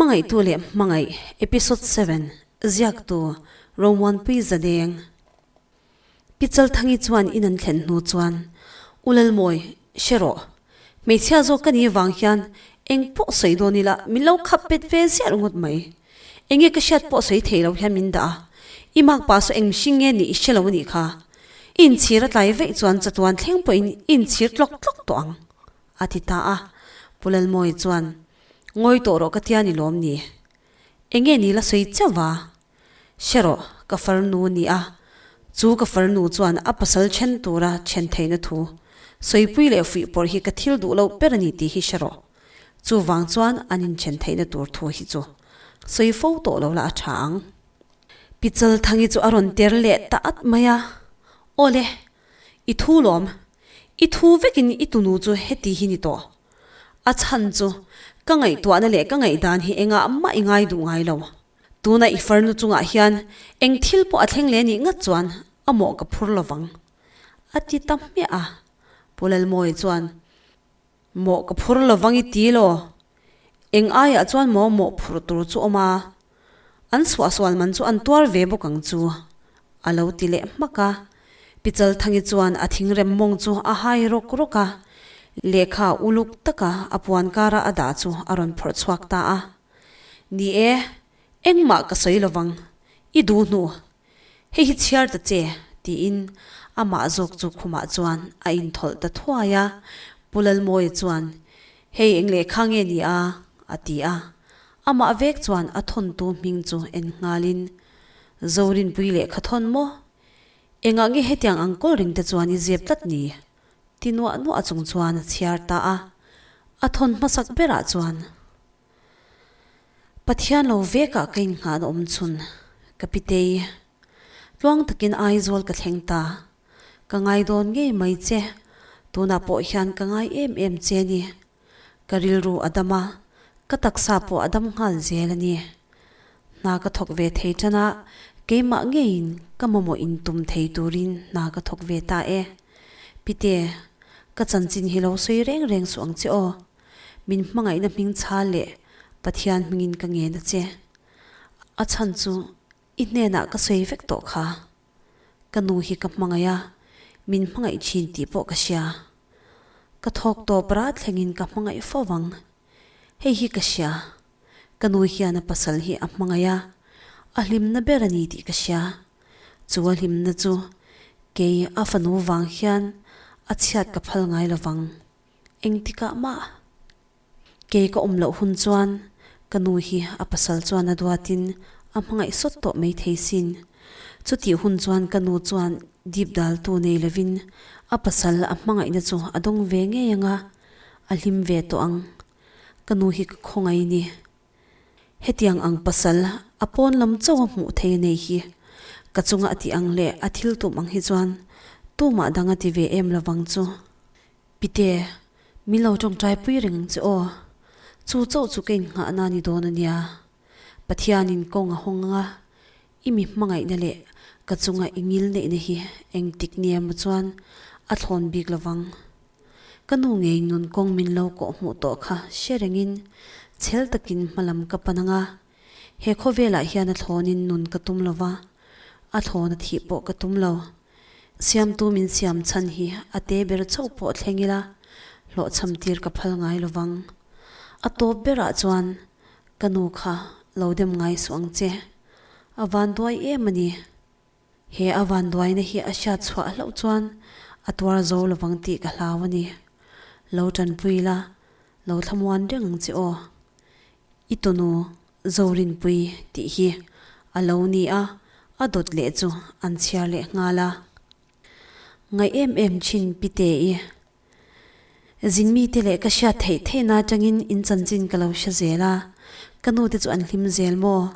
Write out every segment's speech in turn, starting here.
Hmangaihtu leh Hmangaih Episode 7 Ziaktu Romuanpui Zadeng Pi Chalthangi chuan in an thlen hnu chuan U Lalmawi, hre rawh. Hmeichhia zawk ka nih vang hian eng pawh sawi dawn ila min lo khap pet ve ziah ringawt mai. Enge ka hriat pawh sawi thei lo hian min dah a, i makpa saw eng mihring nge nih i hre lo a nih kha. I inchhir a tlai veih chuan chatuan thleng pawhin i inchhir tlawk tlawk tawh ang, a ti ta a. Pu Lalmawi chuan, Ngawi tawh rawh ka tia ni lawm ni. Enge ni la sawi chauh va? Hre rawh, ka farnu a ni a, chu ka farnu chuan a pasal then tura then theihna thu sawipui leh fuihpawrh hi ka thil duh loh ber a ni tih hi hre rawh. Chuvang chuan an inthen theihna tur thu hi chu sawi fo tawh lo la a tha ang. Pi Chalthangi chu a rawn ter leh ta at mai a, Awle, i thu lawm, i thu vekin i tunu chu heti hi ni tawh. A chhan chu ka ngaihtuahna leh ka ngaihdan hi engah mah i ngai duh ngai lo. Tuna i farnu chungah hian eng thil pawh a thleng leh nih ngat chuan a mawh ka phur lovang, a ti ta hmiah a. Pu Lalmawi chuan, Mawh ka phur lovang i ti law? Eng aiah chuan maw mawh phur tur chu awm a? An suahsual man chu an tuar ve bawk ang chu, a lo ti leh hmak a. Pi Chalthangi chuan a thingrem mawng chu a hai rawk rawk a, lehkha uluk taka a puan kara a dah chu a rawn phawrh chhuak ta a. Ni e, engmah ka sawi lovang, i duh hnu. Hei hi chhiar ta che, tiin amah zawk chu khumah chuan a inthawlh ta thuai a. Pu Lalmawia chuan, Hei eng lehkha nge ni a? a ti a. Amah vek chuan a thawntu hming chu en nghalin, Zorinpui lehkha thawn maw? Engah nge hetiang ang kawl ring te chuan i zep tlat ni? ti nuah nuah chung chuan a chhiar ta a. A thawn hmasak berah chuan, Pathian lo vekah ka inngahna awm chhun ka pitei. Tluang takin Aizawl ka thleng ta. Ka ngai dawn ngei mai che. Tunah pawh hian ka ngai em em che ni. Ka rilru a dam a, ka taksa pawh a dam nghal zel a ni. Hna ka thawk ve thei tan a, keimah ngeiin ka mamawh intum thei turin hna ka thawk ve ta e. Pite, ka chanchin hi lo sawi reng reng suh ang che aw. Min hmangaihna hming chhal leh Pathian hmingin ka ngen a che. A chhan chu i hnenah ka sawi vek tawh kha. Ka nu hi ka hmangaih a, min hmangaih thin tih pawh ka hria. Ka thawk tawp rat thlengin ka hmangaih fo vang. Hei hi ka hria. Ka nu hian a pasal hi a hmangaih a, a hlimna ber a ni tih ka hria. Chu a hlimna chu kei a fanu vang hian a chhiat ka phal ngai lo vang. Engtikah mah kei ka awm loh hun chuan ka nu hi a pasal chuan a duatin a hmangaih sawt tawh mai thei sin. Chutih hun chuan ka nu chuan dip daltu nei lovin a pasal a hmangaihna chu a dawng ve ngei ang a, a hlim ve tawh ang. Ka nu hi ka khawngaih ni. Hetiang ang pasal a pawn lam chauh a hmuh thei a nei hi ka chunga a tih ang leh a thil tum ang hi chuan tumah dang a ti ve em lovang chu. Pite, min lo tawngtai pui reng ang che aw. Chu chauh chu ka innghahna a ni dawn a nia. Pathianin kawng a hawng ang a, i mi hmangaihna leh ka chunga i ngil neihna hi engtik ni emaw chuan a thlawn bik lovang. Ka nu ngei nun kawng min lo kawh hmuh tawh kha hre rengin chhel takin hmalam ka pan ang a, he khawvelah hian a thlawnin nun ka tum lova, a thlawn a thih pawh ka tum lo. Siamtu min siam chhan hi a te ber chauh pawh thleng ila, hlawhchham tir ka phal ngai lovang. A tawp berah chuan ka nu kha lo dem ngai suh ang che. A vanduai em a ni. He a vanduaina hi a hriat chhuah hlauh chuan a tuar zo lovang tih ka hlau a ni. Lo tanpui la, lo thlamuan reng ang che aw. I tunu Zorinpui tih hi a lo ni a, a dawt leh chu an chhiar leh nghal a. Ngaih em em thin Pite-i. Zin mite leh ka hriat theih theihna atangin in chanchin ka lo hre zel a, ka nute chu an hlim zel maw?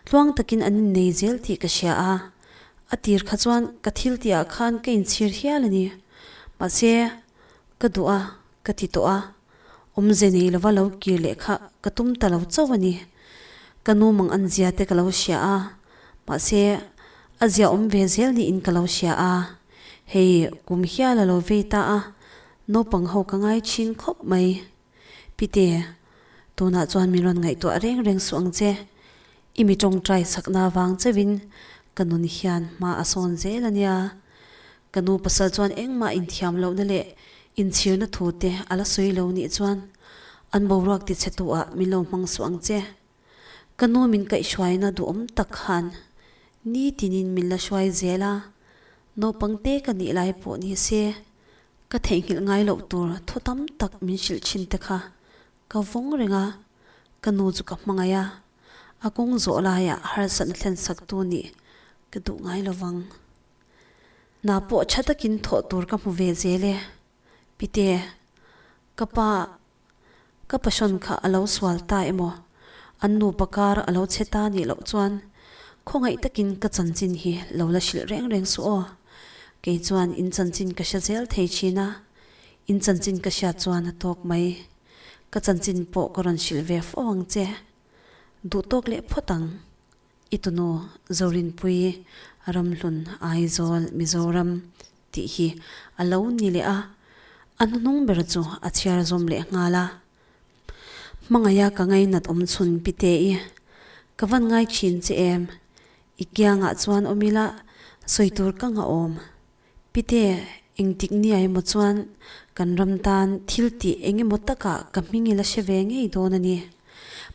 Tluang takin an innei zel tih ka hria a, a tir kha chuan ka thil tihah khan ka inchhir hial a ni. Mahse, ka duh a, ka ti tawh a. Awmze nei lova lo kir leh kha ka tum ta lo chauh a ni. Ka nu mang an zia te ka lo hria a, mahse a zia awm ve zel niin ka lo hria a. Hei kum hial a lo vei ta a, naupang ho ka ngai thin khawp mai. Pite, Tunah chuan min rawn ngaihtuah reng reng suh ang che. I mi tawngtai sakna vang cheuhin ka nun hian hma a sawn zel a nia. Ka nu pasal chuan engmah inthiam lohna leh inchhirna thu te a la sawi lo nih chuan an boruak ti chhe tu ah min lo hmang suh ang che. Ka nu min kaihhruaina duhawm tak khan nitinin min la hruai zel a, naupang te ka nih lai pawh ni se ka theihnghilh ngai loh tur thu tam tak min hrilh thin te kha ka vawng reng a, ka nu chu ka hmangaih a, a kawng zawh laiah harsatna thlen sak tu nih ka duh ngai lo vang. Hna pawh tha takin thawh tur ka hmu ve zel e, Pite, ka pa Ka passion kha a lo sual ta emaw, an nupa kar a lo chhe ta nih loh chuan khawngaih takin ka chanchin hi lo la hrilh reng reng suh aw. Kei chuan in chanchin ka hre zel thei thin a, in chanchin ka hriat chuan a tawk mai. Ka chanchin pawh ka rawn hrilh ve fo ang che. Duh tawk leh phawt ang. I tunu Zorinpui Ramhlun Aizawl Mizoram tih hi a lo ni leh a, a hnuhnung ber chu a chhiar zawm leh nghal a. Hmangaia ka ngainat awm chhun Pite-i, ka van ngai thin che em? I kiangah chuan awm ila sawi tur ka ngahawm. Pite, engtik nia emaw chuan kan ram tan thil tih eng emaw takah ka hming ila hre ve ngei dawn a ni.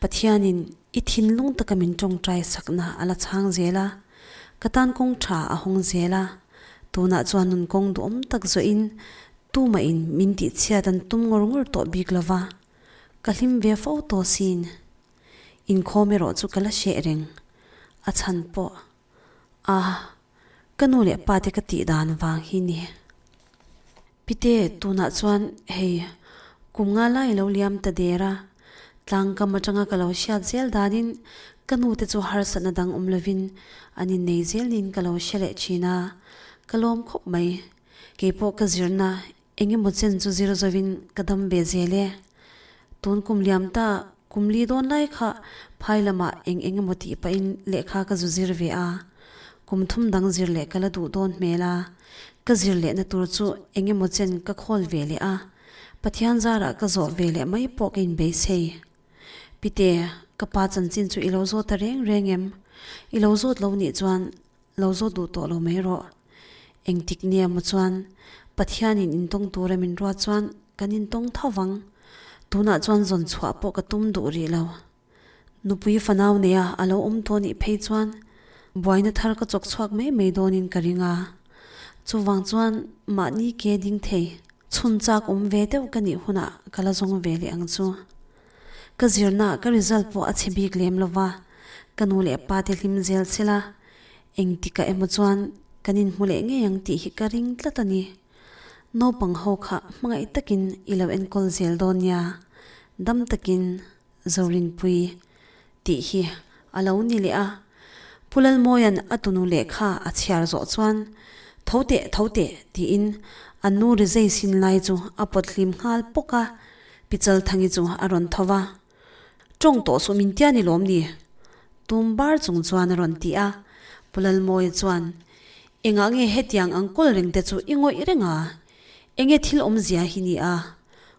Pathianin i thinlung taka min tawngtai sakna a la chhang zel a, ka tan kawng tha a hawng zel a. Tunah chuan nun kawng duhawm tak zawhin tumahin min tihchhiat an tum ngawr ngawr tawh bik lo va, ka hlim ve fo tawh sin. Inkhawm erawh chu ka la hreh reng, a chhan pawh A, ka nu leh pa te ka tih dan vang hi ni. Pite, tunah chuan hei kum nga lai lo liam ta der a, tlangkam atanga ka lo hriat zel danin ka nu te chu harsatna dang awm lovin an innei zel niin ka lo hre leh thin a, ka lawm khawp mai. Keipawh ka zirna Eng emaw chen chu zir zovin ka dam ve zel e. Tun kum liam ta kum li dawn lai kha phai lamah eng eng emaw tih pahin lehkha ka zu zir ve a. Kum thum dang zir leh ka la duh dawn hmel a. Ka zir lehna tur chu eng emaw chen ka khawl ve leh a. Pathian zarah ka zawh ve leh mai pawh ka inbeisei. Pite, ka pa chanchin chu i lo zawt ta reng reng em? I lo zawt lo nih chuan Lo zawt duh tawh lo mai rawh. Engtik nia maw chuan Pathianin intawng tura min ruat chuan kan intawng tho vang. Tunah chuan zawn chhuah pawh ka tum duh rih lo. Nupui fanau neia a lo awm tawh nih phei chuan buaina thar ka chawk chhuak mai mai dawnin ka ring a. Chuvang chuan mahni ke ding thei chhun chak awm ve deuh ka nih hunah ka la zawng ve leh ang chu. Ka zirna ka result pawh a chhe bik lem lo va, ka nu leh pa te hlim zel sela Engtikah emaw chuan kan inhmu leh ngei ang tih hi ka ring tlat a ni. Naupang ho kha hmangaih takin i lo enkawl zel dawn nia, dam takin Zorinpui tih hi a lo ni leh a. Pu Lalmawia'n a tunu lehkha a chhiar zawh chuan, Tho teh, tho teh tiin a nu rizei sin lai chu a pawt hlim nghal pawk a, Pi Chalthangi chu a rawn tho va. Tawng tawh suh min tia ni lawm ni? Tum bar chung chuan a rawn ti a. Pu Lalmawia chuan, Engah nge hetiang ang kawl reng te chu i ngawih reng a? Enge thil awmzia hi ni a?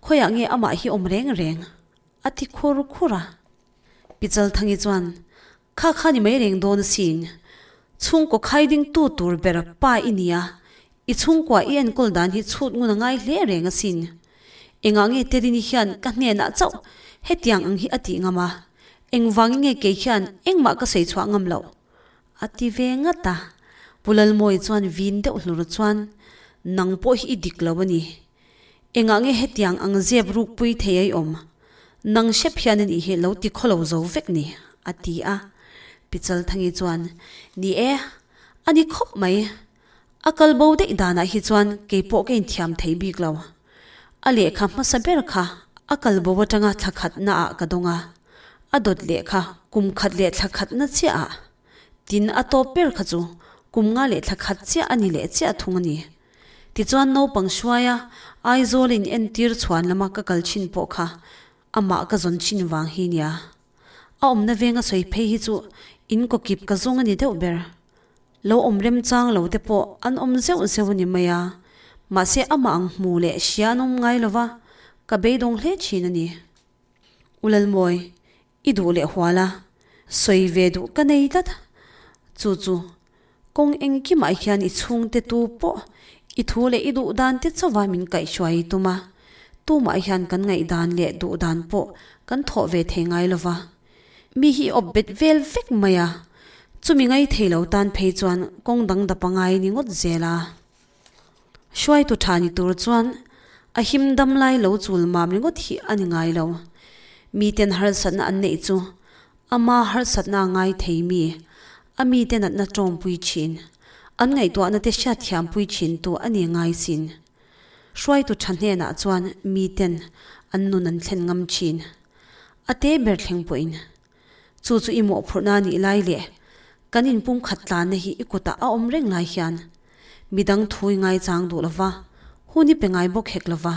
Khawiah nge amah hi awm reng reng? a ti khur khur a. Pi Chalthangi chuan, Kha kha ni mai reng dawn asin. Chhungkaw khai ding tu tur ber pa i nia, i chhungkua i enkawl dan hi chhut ngun a ngai hle reng asin. Engah nge Terini hian ka hnenah chauh hetiang ang hi a tih ngam a, engvangin nge kei hian engmah ka sawi chhuah ngam loh? A ti ve ngat a. Pu Lalmawi chuan vin deuh hlur chuan, Nang pawh hi i dik lo a ni. Engah nge hetiang ang zep rukpui thei a i awm? Nang hrep hian a nih hi lo ti khawlo zo vek ni, a ti a. Pi Chalthangi chuan, Ni e, a ni khawp mai. A kal bo daih danah hi chuan kei pawh ka inthiam thei bik lo. A lehkha hmasa ber kha a kal bo atanga thla khatnaah ka dawng a, a dawt lehkha kum khat leh thla khatna chiahah. Tin, a tawp ber kha chu kum nga leh thla khat chiah a ni leh chiah thung a ni. Tichuan naupang hruaia Aizawl in entir chhuan lama ka kal thin pawh kha amah ka zawn thin vang hi nia. A awmna venga sawi phei hi chu in kawkip ka zawng a ni deuh ber. Lo awm remchang lo te pawh an awm zeuh zeuh a ni mai a, mahse amah ang hmu leh hria an awm ngai lova, ka beidawng hle thin a ni. U Lalmawi, i duh leh hual a, sawi ve duh ka nei tlat. Chu chu, kawng engkimah hian i chhungte tu pawh i thu leh i duh dan te chauha min kaihhruai i tum a, tumah hian kan ngaihdan leh duh dan pawh kan thawh ve thei ngai lo va. Mi hi i awp bet vel vek mai a, chumi ngai thei lo tan phei chuan kawng dang dap a ngai ni ngawt zel a. Hruaitu tha ni tur chuan a him dam lai lo chul mam ringawt hi a ni ngai lo. Miten harsatna an neih chu ama harsatna a ngai thei mi, a mite natna tawngpui thin, an ngaihtuahna te hriatthiampui thin tu a ni ngai sin. Hruaitu tha hnenah chuan miten an nun an thlen ngam thin. A te ber thleng pawhin Chu chu i mawhphurhna nih lai leh kan inpumkhat tlanna hi i kutah a awm reng lai hian midang thu i ngaichang duh lova, hun i pe ngai bawk hek lova.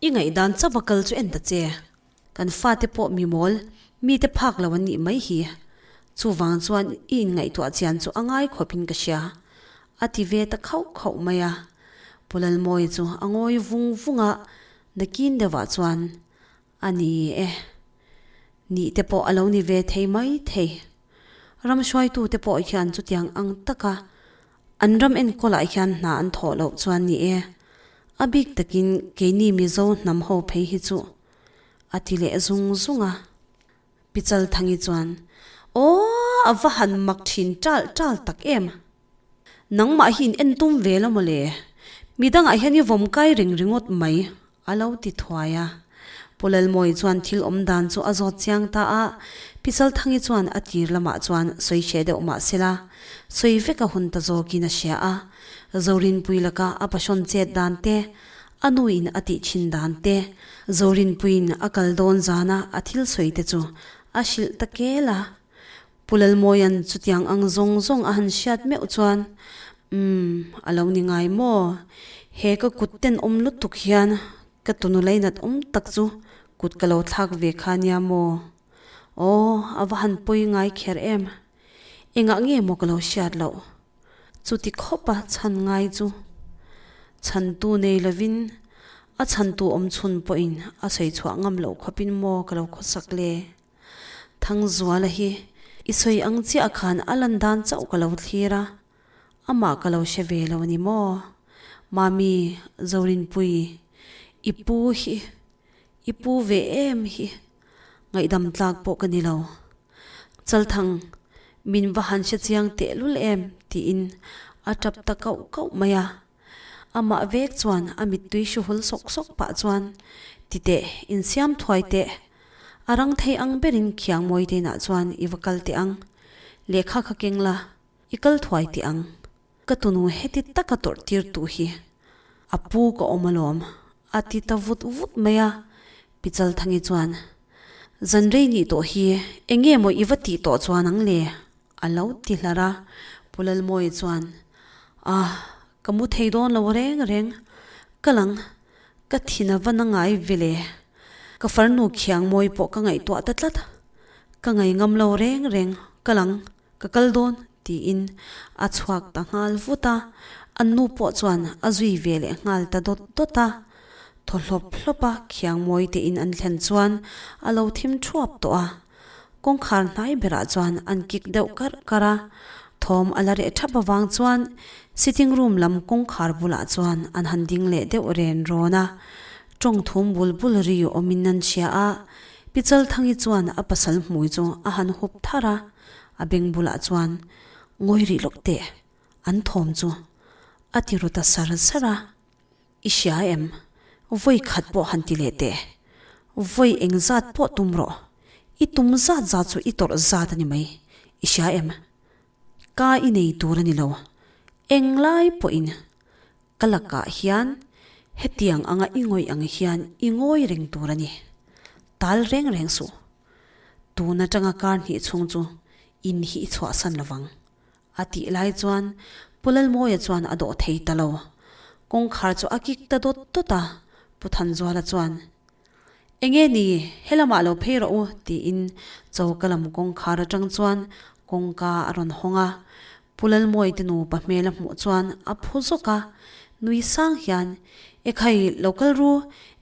I ngaihdan chauh a kal chu en ta che. Kan fate pawh mi mawl, mite phak lo an nih mai hi. Chuvang chuan i inngaihtuah chian chu a ngai khawpin ka hria. A ti ve ta khauh khauh mai a. Pu Lalmawii chu a ngawi vung vung a, nakin deuhah chuan A ni e. Nih te pawh a lo ni ve thei mai thei. Ram hruaitute pawh hian chutiang ang taka an ram enkawlah hian hna an thawh loh chuan ni e. A bik takin keini Mizo hnam ho phei hi chu a ti leh zung zung a. Pi Chalthangi chuan, Aw, a va han mak thin ṭal ṭal tak em? Nangmah hi in en tum ve lo maw le? Midangah hian i vawm kai reng ringawt mai, a lo ti thuai a. Pu Lalmawi chuan thil awm dan chu a zawt chiang ta a, Pi Chalthangi chuan a tir lamah chuan sawi hreh deuh mah sela, sawi vek a hun ta zawkin a hria a. Zorinpui laka a pashawn chet dan te, a nuin a tih thin dan te, Zorinpuiin a kal dawn zana a thil sawi te chu a hrilh ta kel a. Pu Lalmawia'n chutiang ang zawng zawng a han hriat meuh chuan, Umm, a lo ni ngai maw? He ka kut tenawm lutuk hian ka tunu lainat awm tak chu kut ka lo thlak ve kha nia maw? Aw, a va han pawi ngai kher em! Engah nge maw ka lo hriat loh? Chuti khawpa chhan ngai chu chhantu nei lovin a chhantu awm chhun pawhin a sawi chhuah ngam loh khawpin maw ka lo khawsak le? Thangzuala hi i sawi ang chiah khan a lan dan chauh ka lo thlir a, amah ka lo hre ve lo a ni maw? Mami, Zorinpui, i pu hi, i pu ve em hi, ngaihdam tlak pawh ka ni lo. Chalthang, min va han hre chiang tehlul em? tiin a tap ta kauh kauh mai a. Amah vek chuan a mittui hru hul sawk sawk pah chuan, Ti teh, insiam thuai teh. A rang thei ang berin khiang mawi te inah chuan i va kal teh ang. Lehkha kha keng la, i kal thuai teh ang. Ka tunu heti taka tawrh tir tu hi a pu ka awm alawm, a ti ta vut vut mai a. Pi Chalthangi chuan, Zanrei nih tawh hi eng nge maw i va tih tawh chuan ang le? A lo ti hlar a, Pu Lalmawia chuan, Ah, ka mu thei dawn lo reng reng, ka lang, ka thin a va na ngai ve le. Ka farnu khiang mawi pawh ka ngaihtuah ta tlat, ka ngai ngam lo reng reng, ka lang, ka kal dawn, tiin a chhuak ta nghal vut a, an nu pawh chuan a zui ve leh nghal ta dawt dawt a. Thaw hlawp hlawp a khiang mawi tein an thlen chuan a lo thim thuap tawh a. Kawngkhar hnai berah chuan an kik deuh karh karh a, thawm a la reh thap avang chuan sitting room lam kawngkhar bulah chuan an han ding leh deuh ren rawn a, tawng thum bul bul ri awmin an hria a, Pi Chalthangi chuan a pasal hmui chu a han hup thar a, a beng bulah chuan ngawi rih lawk teh an thawm chu a ti ru ta sar sar a. I hria em? Vawi khat pawh han ti leh teh. Vawi eng zat pawh tum rawh. I tum zat zat chu i tawrh zat a ni mai. I hria em? Ka i nei tur a ni lo. Eng lai pawhin ka lakah hian hetiang anga i ngawih ang hian i ngawi reng tur a ni. Tal reng reng suh. Tun atanga kar hnih chhung chu in hi i chhuahsan lovang. A tih lai chuan Pu Lalmawia chuan a dawh thei ta lo. Kawngkhar chu a kik ta dawt dawt a, Pu Thanzuala chuan, Enge ni, helamah lo phei rawh u, tiin choka lam kawngkhar atang chuan kawngka a rawn hawng a. Pu Lalmawia te nupa hmel a hmuh chuan a phu zawk a, nui sang hian, Ekhai, lo kal ru,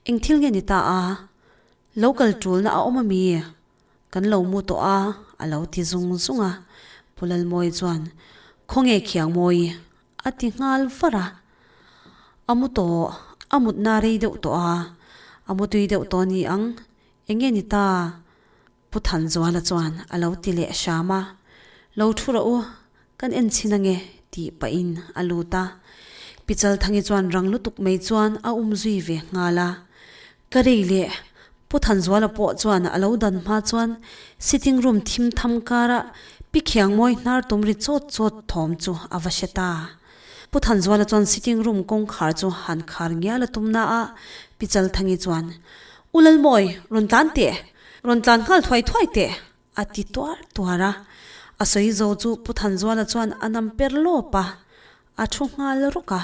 eng thil nge ni ta a? Lo kal ṭulna a awm ami? Kan lo mu tawh a, a lo ti zung zung a. Pu Lalmawi chuan, Khawnge Khiangmawi? a ti nghal var a. A mu tawh, a mutna rei deuh tawh a, a mu tui deuh tawh ni ang, enge ni ta? Pu Thanzuala chuan a lo ti leh hram a, Lo thu rawh u, kan en chhin ange tih pahin a lut a. Pi Chalthangi chuan rang lutuk mai chuan a um zui ve nghal a. Ka rei leh Pu Thanzuala pawh chuan a lo dan hma chuan sitting room thim tham kara Pi Khiangmawi hnar tum ri chawt chawt thawm chu a va hre ta. Pu Thanzuala chuan sitting room kawngkhar chu han khar ngial a tum na a, Pi Chalthangi chuan, U Lalmawi, rawn tlan teh! Rawn tlan nghal thuai thuai teh! a ti tuar tuar a. A sawi zo chu Pu Thanzuala chuan a nam per lawp a, a thu nghal rawk a.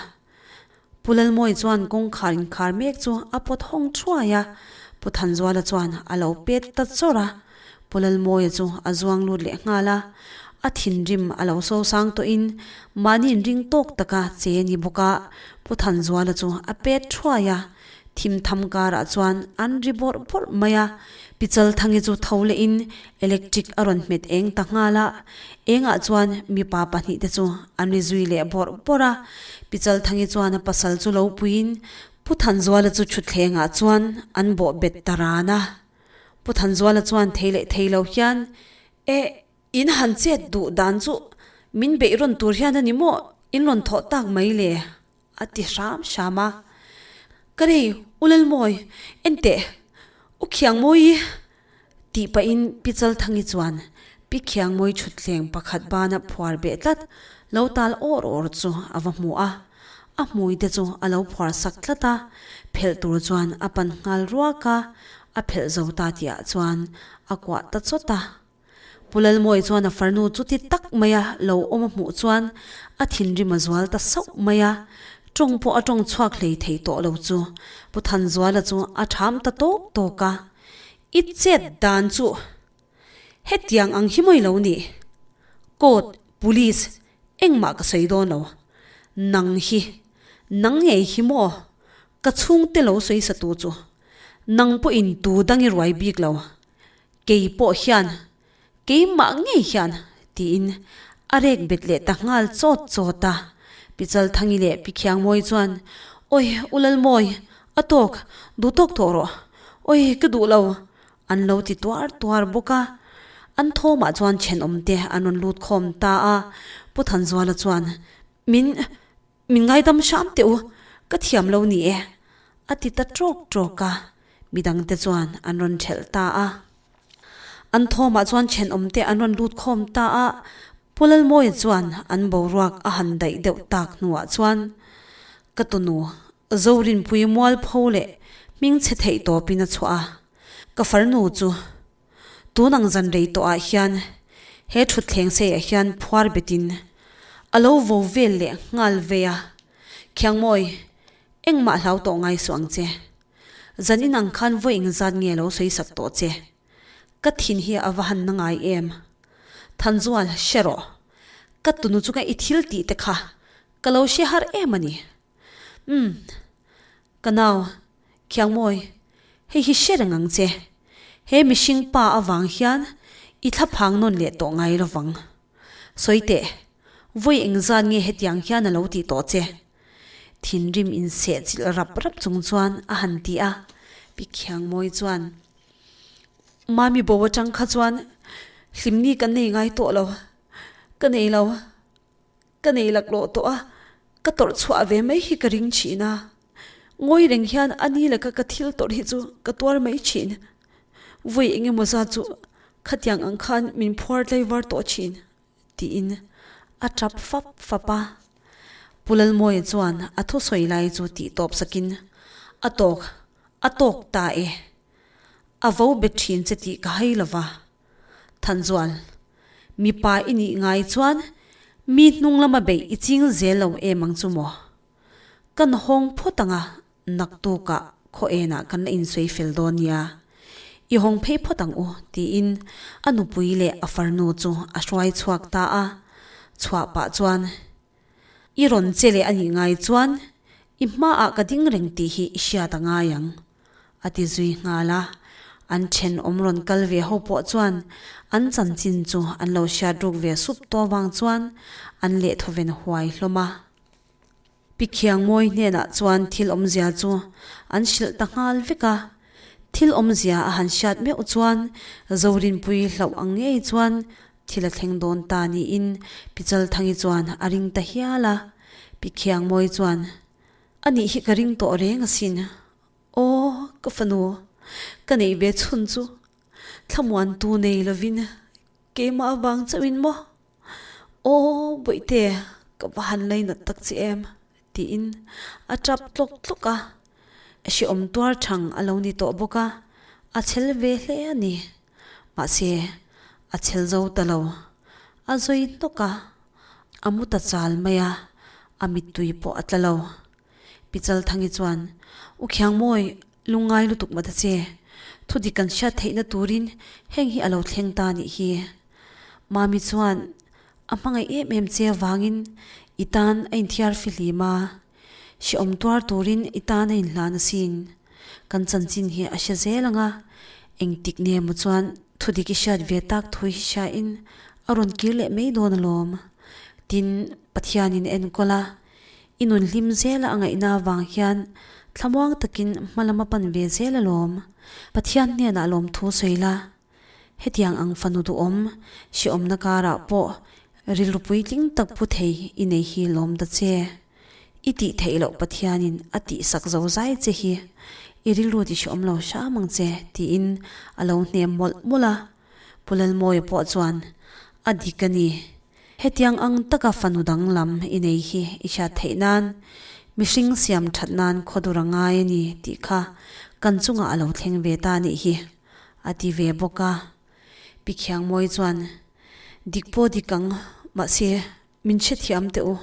Pu Lalmawi chuan kawngkhar inkhar mek chu a pawt hawng thuai a, Pu Thanzuala chuan a lo pet ta chawrh a. Pu Lalmawia chu a zuang lut leh nghal a, a thinrim a lo sosang tawhin mahni inring tawk taka che a ni bawk a, Pu Thanzuala chu a pet thuai a. Thim tham karah chuan an ri bawrh bawrh mai a, Pi Chalthangi chu tho lehin electric a rawn hmet eng ta nghal a, engah chuan mipa pahnihte chu an ri zui leh bawrh bawrh a. Pi Chalthangi chuan a pasal chu lo puiin Pu Thanzuala chu thutthlengah chuan an bawh bet ta ran a. Pu Thanzuala chuan thei leh thei lo hian, Eh! In han chet duh dan chu min beih rawn tur hian a ni maw? In rawn thawh tak mai le? A ti hram hram a. Ka rei, U Lalmawi, en teh, U Khiangmawi tih pahin Pi Chalthangi chuan Pi Khiangmawi thutthleng pakhat bana phuar beh tlat lo tal awr awr chu a va hmu a. A hmui te chu a lo phuar sak tlat a, phelh tur chuan a pan nghal ruak a, a phelh zo ta tihah chuan a kuah ta chawt a. Pu Lalmawi chuan a farnu chuti tak maia lo awm a hmuh chuan a thinrim a zual ta sauh mai a, tawng pawh a tawng chhuak hlei thei tawh lo chu Pu Thanzuala chu a tham ta tawk tawk a, I chet dan chu hetiang ang hi mawi lo ni, court, police engmah ka sawi dawn lo, nang hi, nang ngei hi maw ka chhungte lo sawi sa tu chu, nang pawhin tu dang i ruai bik lo. Kei pawh hian, keimah ngei hian, tiin a rek bet leh ta nghal chawt chawt a. Pi Chalthangi leh Pi Khiangmawi chuan, Awi, U Lalmawi, a tawk, duh tawk tawh rawh. Awi, ka duh lo, an lo ti tuar tuar bawk a. An thawmah chuan thenawmte an rawn lut khawm ta a. Pu Thanzuala chuan, Min. Min ngaidam hram teh u, ka thiam lo ni e, a ti ta trawk trawk a, midangte chuan an rawn thelh ta a. An thawmah chuan thenawmte an rawn lut khawm ta a, Pu Lalmawia chuan an boruak a han daih deuh tak hnuah chuan, Ka tunu, Zorinpui mualpho leh hmingchhe theih tawpin a chhuah a, ka farnu chu Tun ang zan rei tawhah hian he thutthleng seiah hian phuar betin a lo vo vel leh nghal vei a, Khiangmawi, engmah hlau tawh ngai suh ang che. Zan in ang khan vawi engzat nge lo sawi sak tawh che? Ka thin hi a va han na ngai em? Thanzual, hre rawh. Ka tunu chunga i thil tih te kha ka lo hre har em a ni. Umm. Ka nau, Khiangmawi, hei hi hre reng ang che. He mihring pa avang hian i thlaphang nawn leh tawh ngai lovang. Sawi teh, vawi engzat nge hetiang hian a lo tih tawh che? Thinrim insehchilh rap rap chung chuan a han ti a, Pi Khiangmawi chuan, Mami bo atang kha chuan hlimni kan nei ngai tawh lo, ka nei lo. Ka nei laklawh tawh a, ka tawrh chhuah ve mai hi ka ring thin a. Ngawi reng hian a ni laka ka thil tawrh hi chu ka tuar mai thin. Vawi eng emaw zat chu khatiang ang khan min phuar tlaivar tawh thin, tiin a tap fap fap a. Pu Lalmawia chuan a thusawi lai chu tih tawp sakin, A tawk, a tawk ta e. A vo bet thin che tih ka hai lova. Thanzual, mipa i nih ngai chuan mi hnung lama beih i ching zel lo em ang chu maw? Kan hawng phawt anga naktukah khaw enah kan la insawi fel dawn nia. I hawng phei phawt ang u tiin a nupui leh a farnu chu a hruai chhuak ta a. Chhuah pah chuan I rawn che leh a nih ngai chuan i hmaah ka ding reng tih hi i hriat a ngai ang. A ti zui nghal a. An thenawm rawn kal ve ho pawh chuan an chanchin chu an lo hriat ruk ve sup tawh vang chuan an leh thawven huai hlawm a. Pi Khiangmawi hnenah chuan thil awmzia chu an hrilh ta nghal vek a. Thil awmzia a han hriat meuh chuan Zorinpui hlauh ang ngei chuan thil a thleng dawn ta niin Pi Chalthangi chuan a ring ta hial a. Pi Khiangmawi chuan, A nih hi ka ring tawh reng asin. Aw, ka fanu, ka neih ve chhun chu thlamuantu nei lovin keimah avang chauhin maw? Aw, Bawihte, ka va han lainat tak che em? tiin a tap tlawk tlawk a. Hrehawm tuar thang a lo ni tawh bawk a, a chhel ve hle a ni. Mahse, a chhel zo ta lo. A zawi hnawk a, a mu ta chal mai a, a mittui pawh a tla lo. Pi Chalthangi chuan, U Khiangmawi, lungngai lutuk mah ta che. Thudik kan hriat theihna turin heng hi a lo thleng ta nih hi. Mami chuan a hmangaih em em che avangin i tan a inthiar fihlim a, hrehawm tuar turin i tan a inhlan asin. Kan chanchin hi a hre zel ang a, engtik nge maw chuan thudik i hriat ve tak thu hi hriain a rawn kir leh mai dawn alawm. Tin, Pathianin a enkawl a, I nun hlim zela a ngaihna avang hian thlamuang takin hma lam a pan ve zel alawm. Pathian hnenah lawmthu sawi la. Hetiang ang fanu duhawm, hrehawmna karah pawh rilru puitling tak pu thei i nei hi lawm ta che. I tih theih loh Pathianin a tihsak zo zai che hi i rilru ti hrehawm lo hram ang che tiin a lo hnem mawlh mawlh a. Pu Lalmawia pawh chuan, A dik a ni. Hetiang ang taka fanu danglam i nei hi i hriat theih nan mihring siam that nan khawdur a ngai a ni tih kha kan chungah a lo thleng ve ta nih hi, a ti ve bawk a. Pi Khiangmawi chuan, Dik pawh dik ang, mahse min hrethiam teh u.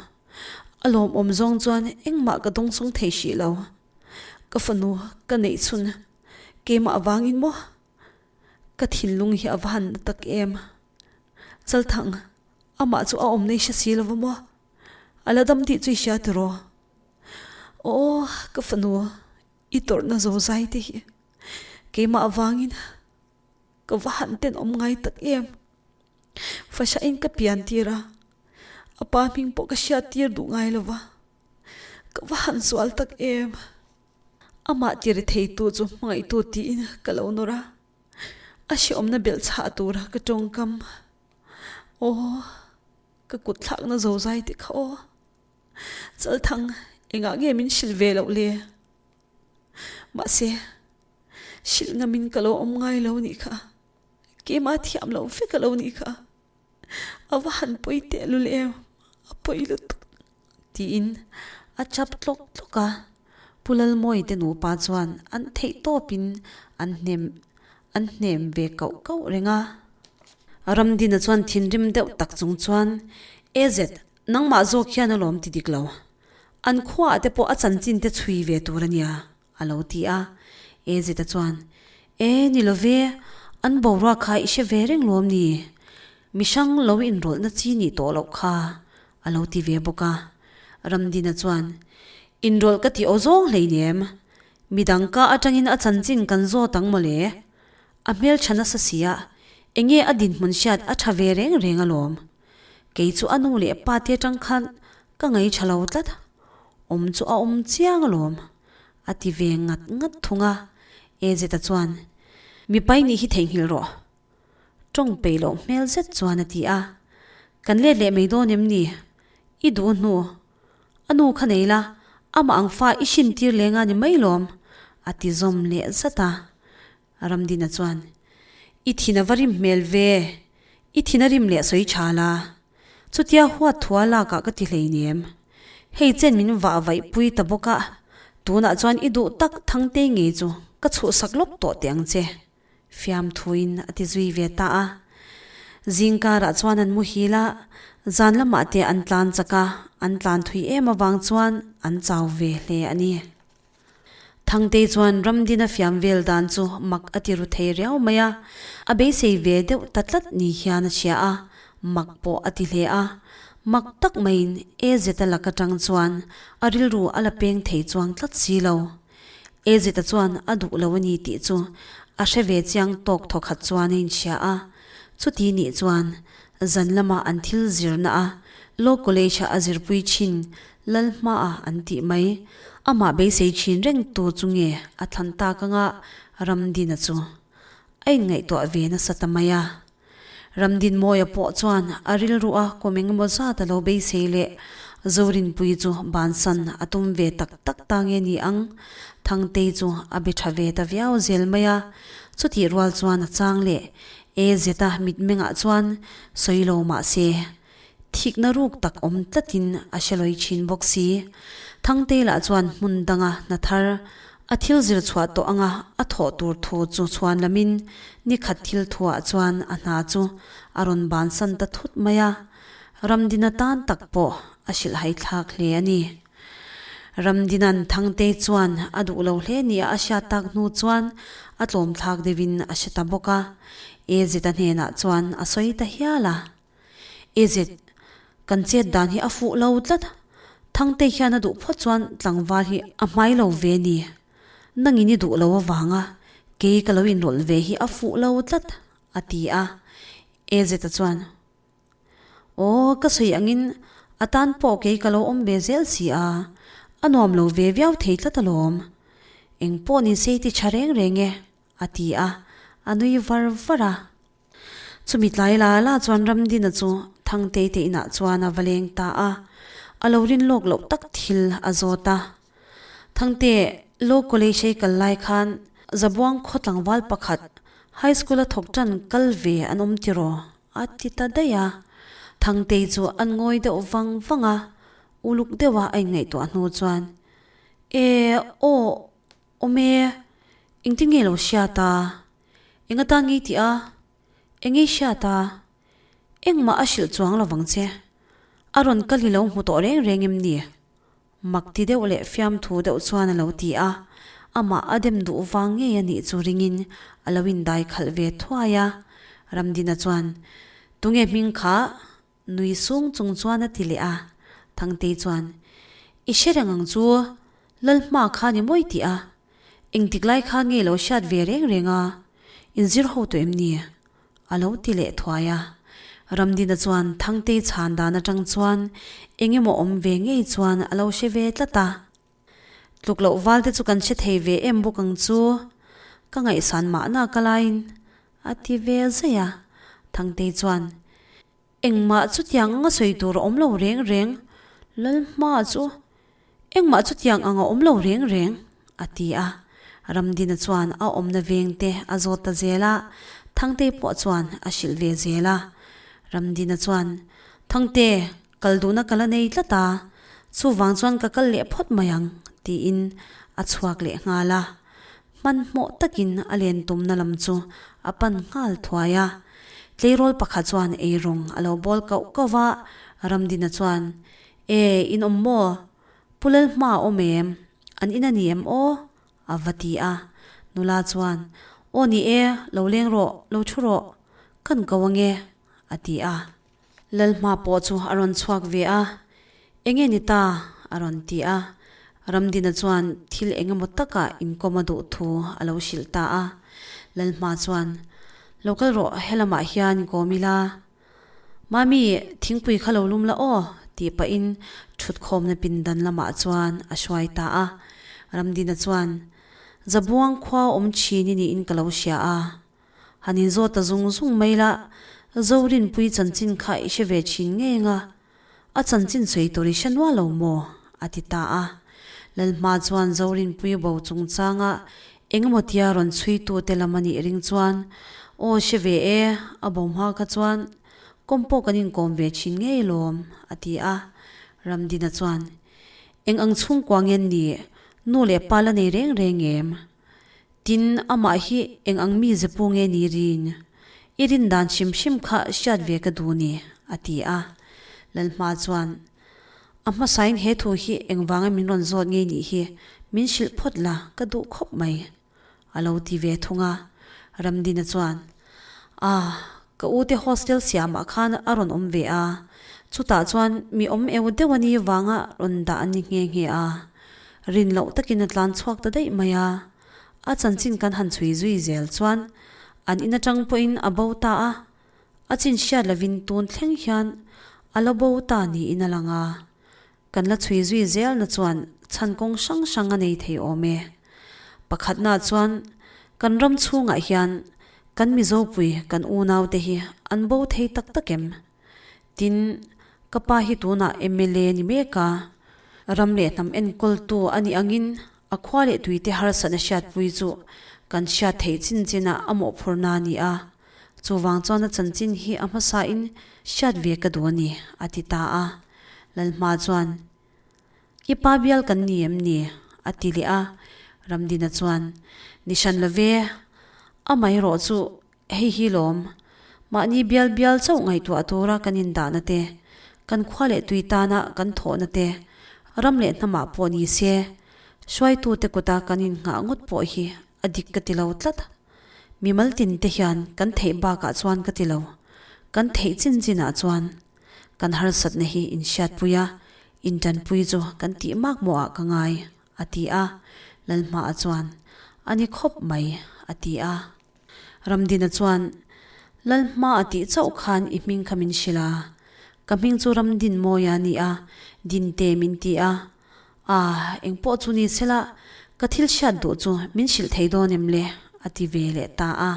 A lawmawm zawng chuan engmah ka dawngsawng thei hrih lo. Ka fanu ka neih chhun keimah avangin maw ka thinlung hi a va han na tak em. Chalthang, amah chu a awm nei hre si lova maw? A la dam tih chu i hria tiraw? Aw, ka fanu, i tawrhna zo zai te hi keimah avangin ka va han tenawm ngai tak em? Fahrahin ka pian tir a, a pa hming pawh ka hriat tir duh ngai lova, ka va han sual tak em? Amah tiri theitu chu hmangaihtu tiin ka lo nawr a. A hrehawmna belh chhah tura ka tawngkam aw ka kut thlakna zo zai te kha aw Chalthang engah nge min hrilh ve loh le? Mahse hrilh ngamin ka lo awm ngai lo nih kha keimah thiam loh vek a lo nih kha a va han pawi tehlul em a pawi lutuk. Tiin a chap tlawk tlawk a, Pu Lalmawii te nupa chuan an theih tawpin an hnem an hnem ve kauh kauh reng a. Ramdina chuan thinrim deuh tak chung chuan, AZ, nangmah zawk hian alawm ti dik lo. An khuaah te pawh a chanchin te chhui ve tur a nia. A lo ti a. Ezeta chuan, E, ni lo ve, an boruak kha i hre ve reng lawm ni? Mi hrang lo inrawlhna chi nih tawh loh kha, a lo ti ve bawk a. Ramdina chuan, Inrawlh ka ti aw zawng hleinem, midang ka atangin a chanchin kan zawt ang mawle. A hmeltha nasa sia, enge a dinhmun hriat a tha ve reng reng alawm. Kei chu a nu leh pa te atang khan ka ngaihṭha lo tlat. Awm chu a awm chiang alawm, a ti ve ngat ngat thung a. Ezeta chuan, Mipai nih hi theihnghilh rawh. Tawng peih loh hmel zet chuan a ti a. Kan let leh mai dawn em ni? I duh hnu. A nu kha nei la, amah ang fa i hrin tir leng a ni mai lawm, a ti zawm leh zat a. Ramdina chuan, I thin a va rim hmel ve, i thin a rim leh sawi tha la. Chutia huat thua lakah ka ti hleinem. Hei chen min vah vaih pui ta bawk a, tunah chuan i duh tak Thangtei ngei chu ka chhuhsak lawk tawh teh ang che, fiamthuin a ti zui ve ta a. Zingkarah chuan an muhil a, zan lamah te an tlan chak a, an tlan thui em avang chuan an chau ve hle a ni. Thangtei chuan Ramdina fiam vel dan chu mak a ti ru thei riau mai a, a beisei ve deuh ta tlat ni hian a hria a, mak pawh a ti hle a. Mak tak maiin AZ-a lak atang chuan a rilru a la peng thei chuang tlat si lo. AZ-a chuan a duh lo a ni tih chu. A hre ve chiang tawk thawkhat chuan a inhria a, chuti nih chuan zan lama an thil zirna a Law College-a a zirpui thin Lalhmaah an tih mai. Amah beisei thin reng tu chu nge a thlan tak anga Ramdina chu a inngaihtuah ve nasa ta mai a. Ramdinmawia pawh chuan a rilru a kum engemaw zat a lo beisei leh Zorinpuii chu bansan a tum ve tak tak ta nge ni ang? Thangtei chu a be tha ve ta viau zel mai a, chutih rual chuan a chang leh e zeta mitmengah chuan sawi lo mah se Thikna ruk tak awm tlatin a hre lawi thin bawk si. Thangtei lah chuan hmun danga hna thar a thil zir chhuah tawh anga a thawh tur thu chu chhuan lamin ni khat thil thuah chuan a hna chu a rawn bansan ta thut mai a, Ramdina tan tak pawh a hrilhhai thlak hle a ni. Ramdinan Thangtei chuan a duh lo hle nia a hriat tak hnu chuan a tlawm thlak deuhin a hre ta bawk a, Ezeta hnenah chuan a sawi ta hial a. Ezet, kan chet dan hi a fuh lo tlat. Thangte hian a duh phawt chuan tlangval hi a hmai lo ve ni. Nangin i duh lo avanga kei ka lo inrawlh ve hi a fuh lo tlat, a ti a. Ezeta chuan, Aw, ka sawi angin a tan pawh kei ka lo awm ve zel si a, a nuam lo ve viau thei tlat alawm. Eng pawh ni se i ti tha reng reng e, a ti a, a nui var var a. Chumi tlai la la chuan Ramdina chu Thangtei te inah chuan a va leng ta a, a lo rin lawk loh tak thil a zawt a. Thangte, Law College ei kal lai khan Zabuang khaw tlangval pakhat High School a thawk tan kal ve an awm tiraw? a ti ta daih a. Thangtei chu an ngawi deuh vang vang a, uluk deuha a inngaihtuah hnu chuan, E, aw, Awm e, engtin nge lo hriat a? Eng atan ngei tih a? Eng ngei hriat a? Engmah a hrilh chuang lo vang che. A rawn kal hi lo hmu tawh reng reng em ni? Mak ti deuh leh fiamthu deuh chuan a lo ti a, amah a dem duh vang ngei a nih chu ringin a lo indai khalh ve thuai a. Ramdina chuan, Tunge hming kha? Nui sung chung chuan a ti leh a, Thangtei chuan, I hre reng ang chu, Lalhma kha ni mawi tih a, engtik lai khan nge lo hriat ve reng reng a, inzir ho tawh em ni? a lo ti leh thuai a. Ramdina chuan Thangtei chhan dan atang chuan eng emaw awm ve ngei chuan a lo hre ve tlat a. Tluk loh val te chu kan hre thei ve em bawk ang chu, ka ngaihsan mahna ka laiin a ti ve zaih a. Thangtei chuan, Engmah chutiang anga sawi tur a awm lo reng reng, Lalhma chu engmah chutiang ang a awm lo reng reng, a ti a. Ramdina chuan a awmna veng te a zawt ta zel a, Thangtei pawh chuan a hrilh ve zel a. Ramdina chuan, Thangte, kal duhna ka la nei tlat a, chuvang chuan ka kal leh phawt mai ang, tiin a chhuak leh nghal a. Hmanhmawh takin a len tumna lam chu a pan nghal thuai a. Tleirawl pakhat chuan eirawng a lo bawl kauh kauh va, Ramdina chuan, E, in awm maw? Pu Lalhma a awm em? An in a ni em aw? a va ti a. Nula chuan, Aw ni e, lo leng rawh, lo thu rawh, kan ko ange, a ti a. Lalhma pawh chu a rawn chhuak ve a, Enge ni ta? a rawn ti a. Ramdina chuan thil eng emaw takah inkawm a duh thu a lo hrilh ta a. Lalhma chuan, Lo kal rawh, helamah hian inkawm ila. Mami, thingpui kha lo lum la aw, tih pahin thutkhawmna pindan lamah chuan a hruai ta a. Ramdina chuan, Zabuang khua awm thin i niin ka lo hria a. Han inzawt ta zung zung mai la, Zorinpui chanchin kha i hre ve thin ngei anga, a chanchin sawi tur i hre nual lo maw? a ti ta a. Lalhma chuan Zorinpui bo chungchanga eng emaw tia rawn chhuitute lam a nih ring chuan, Aw hre ve e, a bo hma kha chuan kawm pawh kan inkawm ve thin ngei lawm, a ti a. Ramdina chuan, Eng ang chhungkua nge ni, nu leh pa la nei reng reng em? Tin, amah hi eng ang mi ze pu nge ni rin? I rin dan hrim hrim kha hriat ve ka duh ni, a ti a. Lalhma chuan, A hmasain he thu hi engvanga min rawn zawt ngei nih hi min hrilh phawt la ka duh khawp mai, a lo ti ve thung a. Ramdina chuan, A, ka u te hostel siamah khan a rawn awm ve a, chutah chuan mi awm eu deuh a ni vanga rawn dah a ni nghe nghe a. Rin loh takin a tlan chhuak ta daih mai a. A chanchin kan han chhui zui zel chuan an in atang pawhin a bo ta a, a chin hriat lovin tun thleng hian a la bo ta niin a lang a. Kan la chhui zui zelna chuan chhan kawng hrang hrang a nei thei awm e. Pakhatna chuan kan ram chhungah hian kan Mizopui kan unaute hi an bo thei tak tak em? Tin, ka pa hi tunah mla ni mek a, ram leh hnam enkawltu a nih angin a khua leh tuite harsatna hriatpui chu kan hriat theih chin chinah a mawhphurhna a ni a, chuvang chuan a chanchin hi a hmasain hriat ve ka duh a ni, a ti ta a. Lalhma chuan, I pa bial kan ni em ni? a ti leh a, Ramdina chuan, Ni hran lo ve, amaherawh chu Hei hi lawm, mahni bial bial chauh ngaihtuah tura kan indahna te, kan khua leh tui tana kan thawhna te, ram leh hnamah pawh ni se, hruaitute kuta kan innghah ngawt pawh hi a dik ka ti lo tlat. Mimal tin te hian kan theih bakah chuan ka ti lo, kan theih chin chinah chuan kan harsatna hi inhriatpui a, intanpui chu kan tih mak mawhah ka ngai, a ti a. Lalhmaah chuan, A ni khawp mai, a ti a. Ramdina chuan, Lal hma a tih chauh khan i hming kha min hrilh a. Ka hming chu Ramdin Mawia a ni a, Dinte min ti a. Ah, engpawh chu ni sela, ka thil hriat duh chu min hrilh thei dawn em le? a ti ve leh ta a.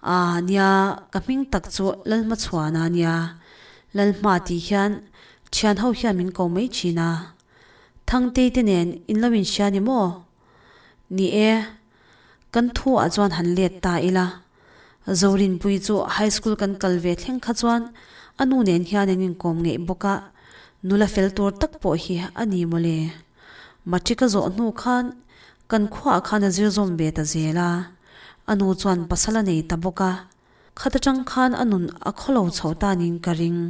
Ah, nia, ka hming tak chu Lalhmachhuana a nia. Lalhma tih hian thian ho hian min ko mai thin a. Thangtei te nen in lo inhria ni maw? Ni e. Kan thu ah chuan han let ta ila. Zorinpui chu high school kan kal ve thleng kha chuan a nu nen hian an inkawm ngeih bawk a, nula fel tur tak pawh hi a ni mawle. Matric a zawh hnu khan kan khuaah khan a zir zawm ve ta zel a, a nu chuan pasal a nei ta bawk a, khat atang khan a nun a khawlo chho ta niin ka ring.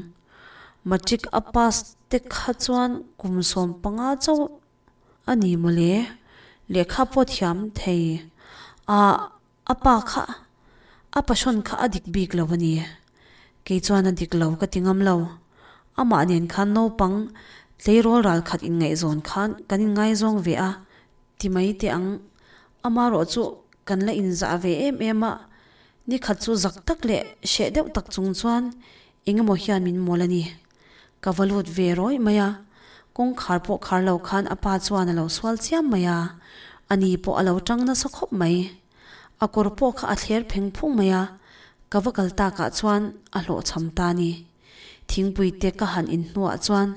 Matric a pass te kha chuan kum 15 chauh A ni mawle, lehkha pawh thiam thei a, a pa kha, a passion kha a dik bik lo a ni. Kei chuan a dik lo ka ti ngam lo. Amah nen khan naupang tleirawl ral khat inngaihzawn khan kan inngaizawng ve a ti mai teh ang. Amarawh chu kan la inzah ve em em a, nikhat chu zak tak leh hreh deuh tak chung chuan engemaw hian min mawl a ni. Ka va lut ve rawih mai a, kawngkhar pawh khar lo khan a pa chuan a lo sual chiam mai a, a ni pawh a lo tang nasa khawp mai. A kawr pawh kha a thler pheng phung mai a, ka va kal takah chuan a hlawhchham ta ni. Thingpui te ka han in hnuah chuan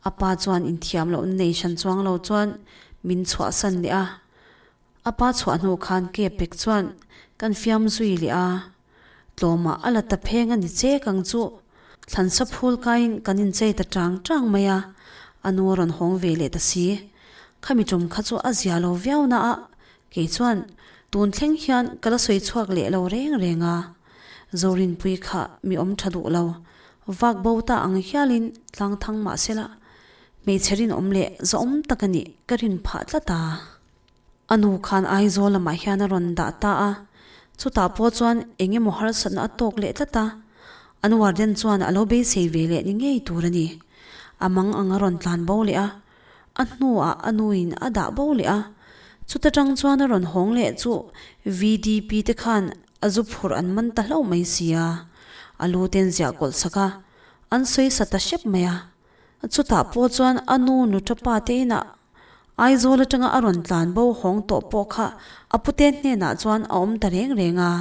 a pa chuan inthiam lohna nei hran chuang lo chuan min chhuahsan leh a. A pa chhuah hnu khan ke pek chuan kan fiam zui leh a, tlawmah a la ta pheng a ni chek ang chu. Thlansa phul kaiin kan inchei ta tang tang mai a, a nu a rawn hawng ve leh ta si. Khami tum kha chu a zia lo viau na a, kei chuan tun thleng hian ka la sawi chhuak leh lo reng reng a. Zorinpui kha mi awm tha duh lo, vak bo ta ang hialin tlang thang mah sela, hmeichhe rinawm leh zawhawm tak a nih ka rin phah tlat a. A nu khan Aizawl lamah hian a rawn dah ta a, chutah pawh chuan eng emaw harsatna a tawk leh tlat a, an warden chuan a lo beisei ve leh ni ngei tur a ni. A mang ang a rawn tlan bo leh a, a hnuah a nuin a dah bo leh a, chuta tang chuan a rawn hawng leh chu VDP te khan a zu phurh an man ta hlauh mai si a, a lu ten ziah kawlh sak a, an sawi sa ta hrep mai a. Chutah pawh chuan a nu nuṭa pa te inah Aizawl atanga a rawn tlan bo hawng tawh pawh kha a pute hnenah chuan a awm ta reng reng a.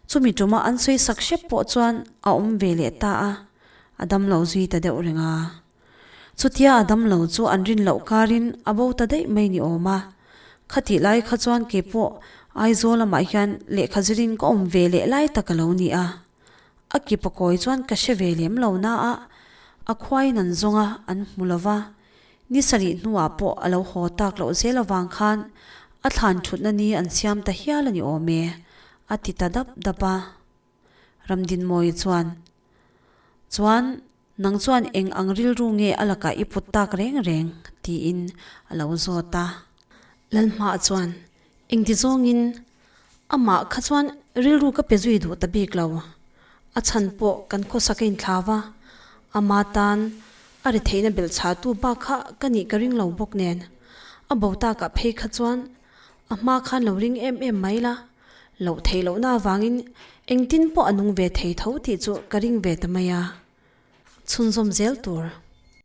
Chumi tuma an sawi sak hrep pawh chuan a awm ve leh ta a, a damlo zui ta deuh reng a. Chutia a damlo chu an rin loh karin a bo ta daih mai ni awm a. Khatih lai kha chuan kei pawh Aizawl lamah hian lehkha zirin ka awm ve leh lai tak a lo ni a. A ki pakawi chuan ka hre ve lem lo na a, a khuaiin an zawng a, an hmu lo va. Ni sarih hnuah pawh a lo haw tak loh zel avang khan a thlan thutna ni an siam ta hial a ni awm e, a ti ta dap dap a. Ramdinmawii chuan, Chuan, nang chuan eng ang rilru nge a lakah i put tak reng reng? tiin a lo zawt a. Lalhmaah chuan, Engti zawngin amah kha chuan rilru ka pe zui duh ta bik lo. A chhan pawh kan khawsak a inthlau a, ama tan a ri theihna belh chhahtu bak kha ka nih ka ring lo bawk nen. A bo takah phei kha chuan. A hma khan lo ring em em mai la, loh theih lohna avangin engtin pawh a nung ve thei tho tih chu ka ring ve ta mai a. Chhunzawm zel tur.